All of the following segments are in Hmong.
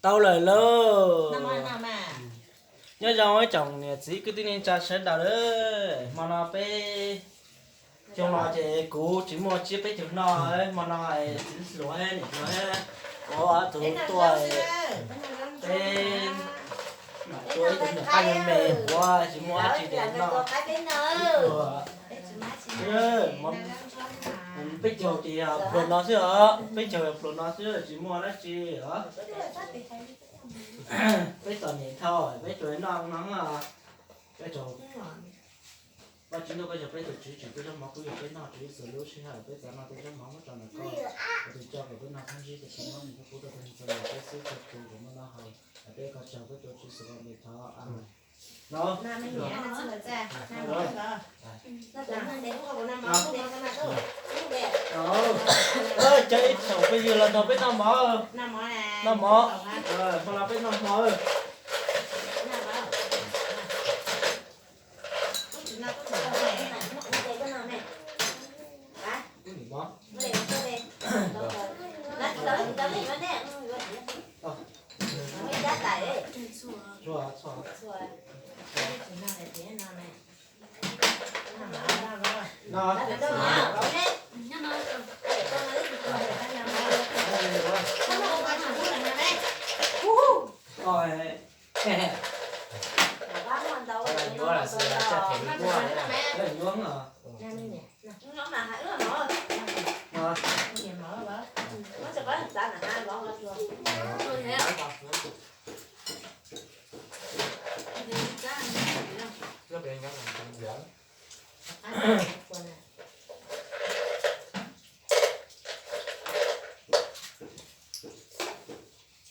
Tau lawm lauj. Nyob zoo ib tsoom niam txiv kwv tij neej tsa sawv daws lawm, hmo no peb xyoo no ces kuv tsis muaj tsiab peb caug no, hmo no txiv hluas niam hluas ua tus tuaj, peb mam tua ib tug nyuam qaj me me, kuv tsis muaj dab tsi li no. Peb caug ces pluas no xwb os, peb caug pluas no xwb tsis muaj dab tsi os. Peb txom nyem dhau, peb tsuas noj no, peb tsuas, Vajtswv ntuj, koj yog peb tus Tswv, tsim peb zaub mov pub rau peb noj, Tswv Yexus lub sij hawm peb txav noj tej zaub mov muab tso ntawm koj, ua tus coj kom peb noj thoob ntsib tus Tswv nyob nws pub rau peb ntsej muag peb xwb, txhua tus kom muaj noj haus. Peb koj tsaug peb tua Tswv Yexus lub npe thov, Amees. Cov ib tsoom phooj ywg los nrog peb noj mov, noj mov, hmo no peb noj mov. Yuav los xij tsaj phem yuav.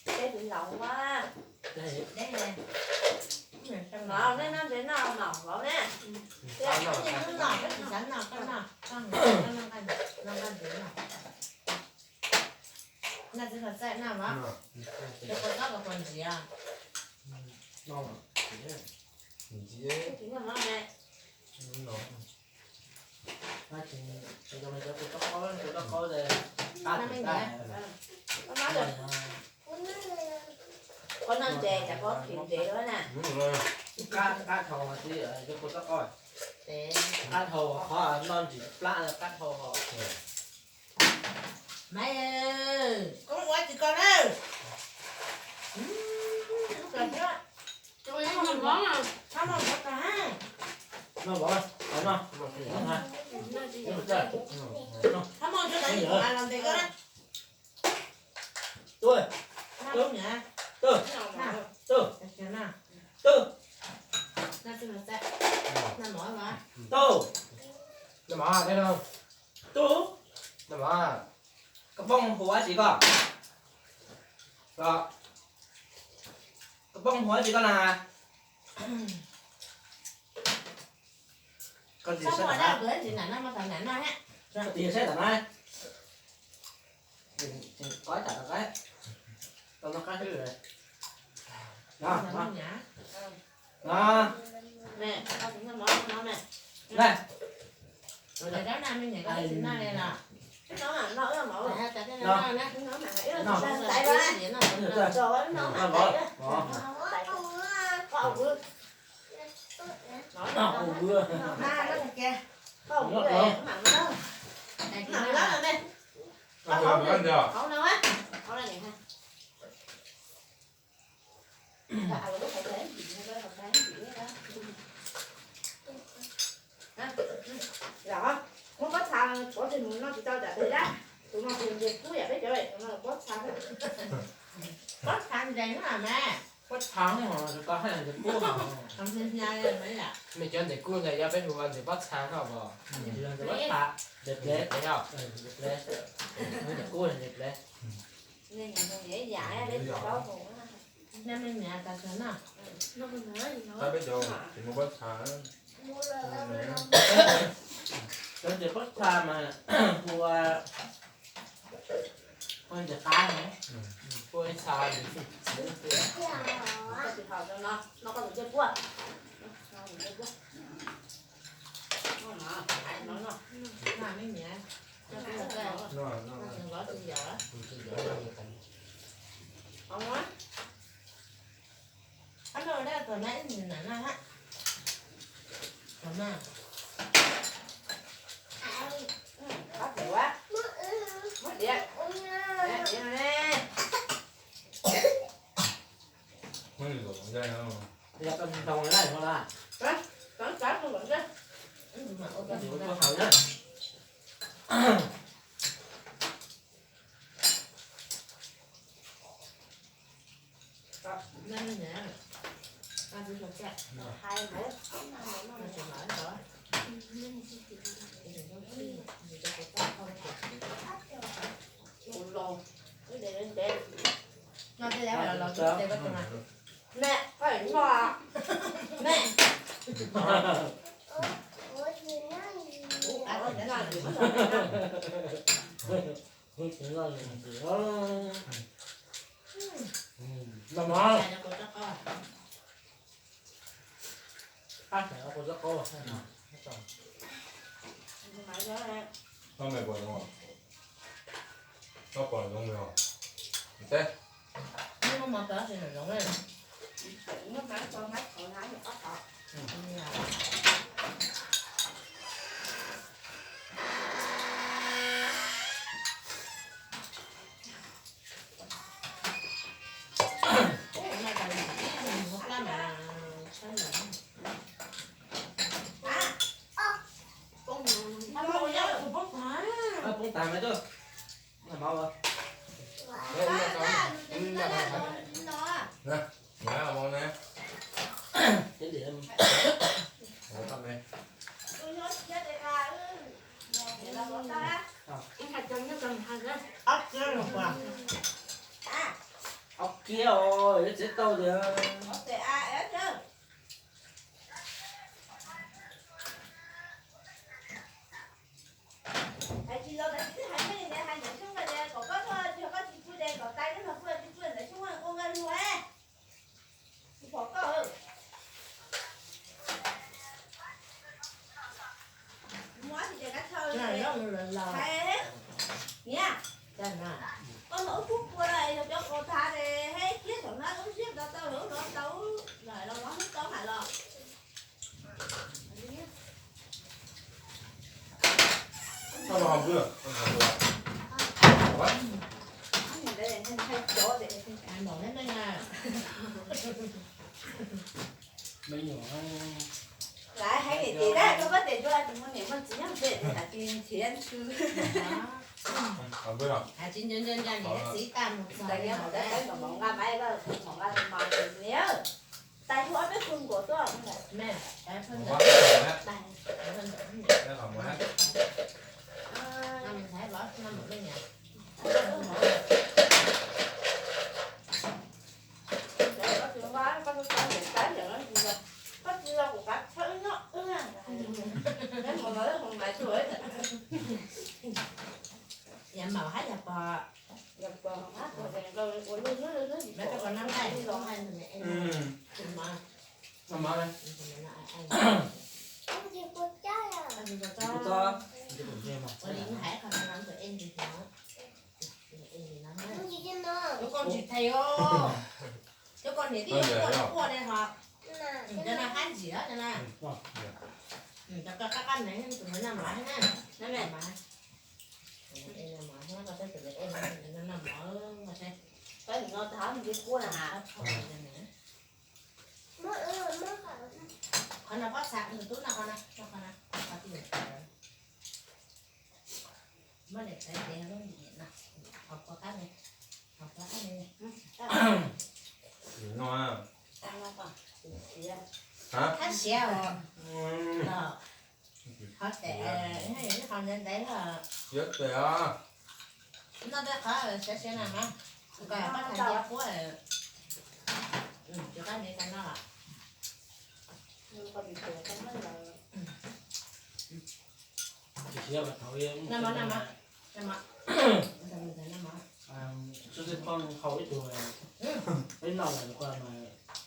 Peb tsis laus ua. Mov nej noj ntsev noj mov vauv ne. Noj txiv hluas txaij noj mov. Cov kua txob koj puas ntxiv? Ntxiv. Koj noj ntses cas koj khiav ntsev dua na. Qab dhau, qab dhau qhov noj ntsis plab qab dhau. Maiv, koj ua tsis koj na. Noj vauv, noj. Tub, tub, tub, tub, tub, tub, koj poob hu dab tsi koj? Koj poob hu dab tsi koj na? Koj tig saib tom na. Koj tig saib tom na. Koj ib tsam rov qab tau noj qab hwj. No, no. No. Muab pob txha tsov tes mus noj tsis tau tsam tes dab. Tus no tus ntses kub yam peb cov, tus no pob txha. Pob txha ntses na me. Pob txha, koj hais ntses kub. Mej cov ntses kub ntawd yog peb hu ua ntses pob txha no os. Ntses pob txha, ntses plev, ntses plev, ntses kub ntses plev. Tab peb cov tsis muaj pob txha. Cov ntses pob txha mas hu ua ntses qab, hu ib txha ntses xwb. Kom na ib nws na na ha. Kom na. Muab diav. Diav ne. Muab nws kom nqaij no. Yog tau ntoo na no na. Tov tov tus kom nqaij. Ua tau hauv na. Mẹ, koj noj. Mẹ. Noj mas. Koj mej puas zoo? Koj pom zoo li os? Teb. Poob tas mas tuaj. Ob kiab os, yuav txiav tau tias. Hais tsis los tab sis twb hais meej tias hais ntawm xyoob ko tias kom koj tuaj, tsis yog koj tsis pw ces kom tais neb los pw, tsis pw ntawm xyoob ua nkauj nqaij lug es. Tsis pom koj. Muab tsis ces kav chaw hais niam, koj los wb pub pua los yog cov kaus thav ces hais kiag saum no wb siab tau tau lawv los tau los los hnub tau hais los. Lawv hais tias tias koj koj tes dua tsis muaj niam muaj txiv nyob ces hais tias nrhiav tsis nco nco nco niam txiv tag mus txog. Tais hauv dab teb kom mov nqa maiv, kom mov nqa mas niam. Tais hu ob peb tug nkaus tuaj. Koj tsis los kuv kav thawb nyob wb na. Neb mus los lawv mus maiv tuaj. Yog maum hab yog pog? Yog pog hab pog ces ua lwj lwj lwj. Koj koj nab nqaij los hais ntawm me es. Ua li hais qhov no ntawm es ntsis no. Cov koj ntsis thais os. Cov koj niam tij yog quaj quaj li hos. Cov no hab ntsim os cov no. Cov koj qab qab nev tus no noj mov na. Noj mov. Noj mov. Tab sis no thaum ntsis quaj na. Qhov no pob txha tus tub noj qhov no, noj qhov no. Muab daim tawv ces lub ntim no, hauv qab ne, hauv qab ne. Noj. Hab siav os. Qhov tes, qhov ntawd ntawd los. Siav tes os. Noj tej qhov siav siav na mas, kom pab tham cia quab. Cov qab ne tau noj los. Noj mov, noj mov, noj mov. Xwb xwb koj hau ib tug, ib noj lawm koj mas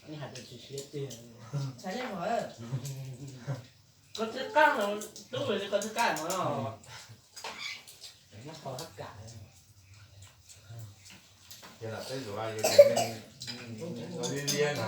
ib hais tias tsis siav tiag. Koj twb qab, tub li koj twb qab no. Nyob qhov hab kam. Ces lam peb zuav yog li liab na.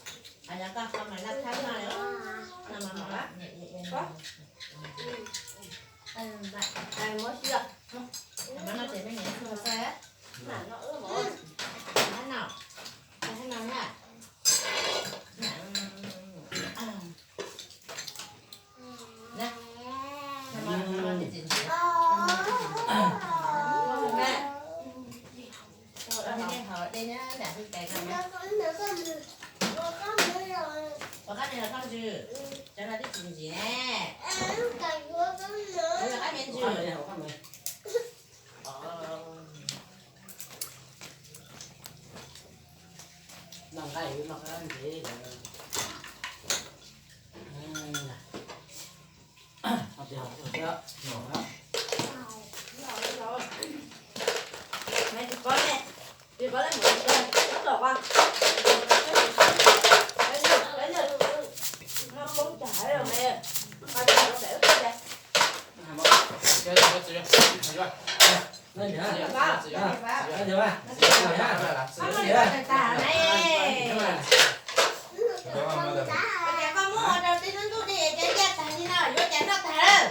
Os, yog koj kho mas laj thab no, no mas mos lawm. Muab siab. Mas no ces me niam kho xwb. Mas no, mas no na. Ua qab me los koj ntsws, cov no twb tsis ntsim ne. Ua qab me ntsws. Noj nqaij noj qab ntsev. Koj muab ua rau tib lub ntuj dej ces ncaj tag li no yuav cas noj tag lawm.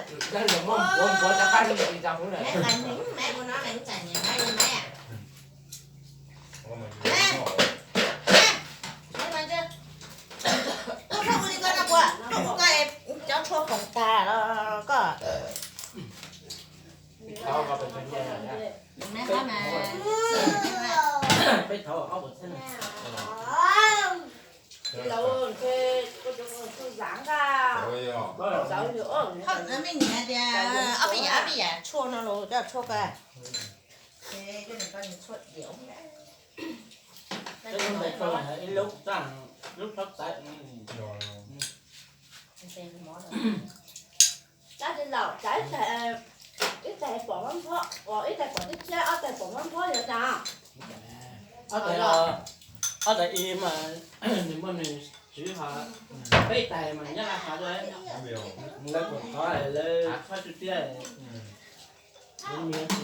Maiv ua no maiv txais niam maiv li maiv. Koj ua li koj no puas, koj ua koj cov tshuaj khoom tag los koj. Peb thov ob puas txhiab na. Mej niam tias ob peb yam, ob peb yam tshuaj no los coj tshuaj koj. Peb lub ntawd tau ib lub txaj, lub txhob txawv. Tab sis laus, ib tais pom mab phob, ib tais pom tib txhiab, ob tais pom mab phob yog cas? Ob tais, ob tais ib mas nws muaj nws tswv ho, peb tais mas nyob qab qhov lawv, lawv pom qhov lawv txhob tswj tiab. Meb koj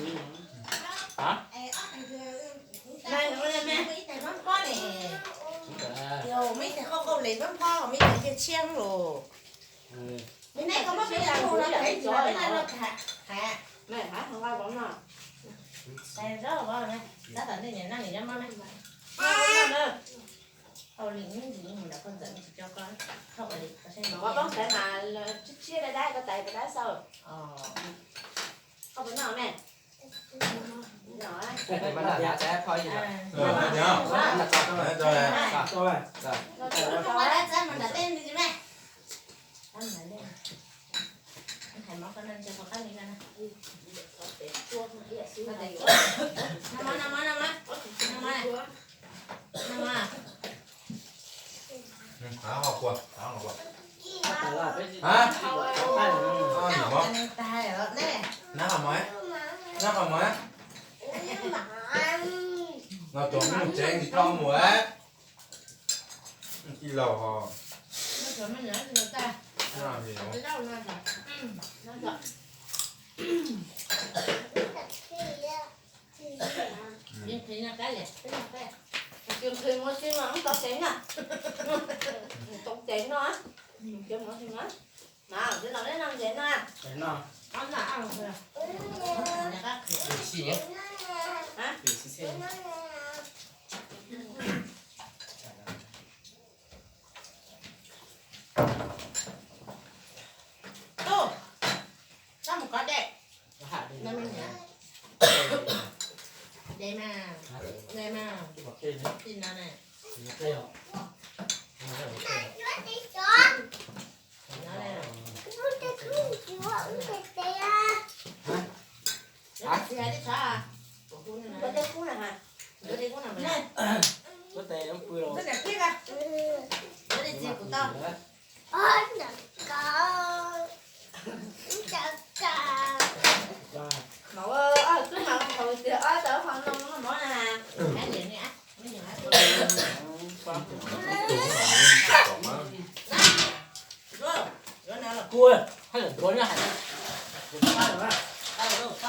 muab peb tais mus los peb tais mus los peb tais mus los peb tais mus los. Tab tom ntej niam noj niam cov mab ne. Hau li ib ntsis mus nram koj ntxawm tsis coj koj, koj ua li koj saib. Koj poob tais mas tshiab tshiab dab dab, koj tais koj dab xauj. Koj puas noj me? Hais mov koj noj ntses koj qab li koj na. Noj mov, noj mov, noj mov. Noj mov. Hov, hov, hov. Nab qhov mov, nab qhov mov. No tuam mus tsev tsis tau mus. Tij laug ho. Nqhis mus si mas tau tsev na. Tau tsev no. Mas tij laug neb noj ntses no. Tub, koj mus kov dej. Dej mas, dej mas, dej no ne. Mas ua twb mas thaum tias ob tawm hauv no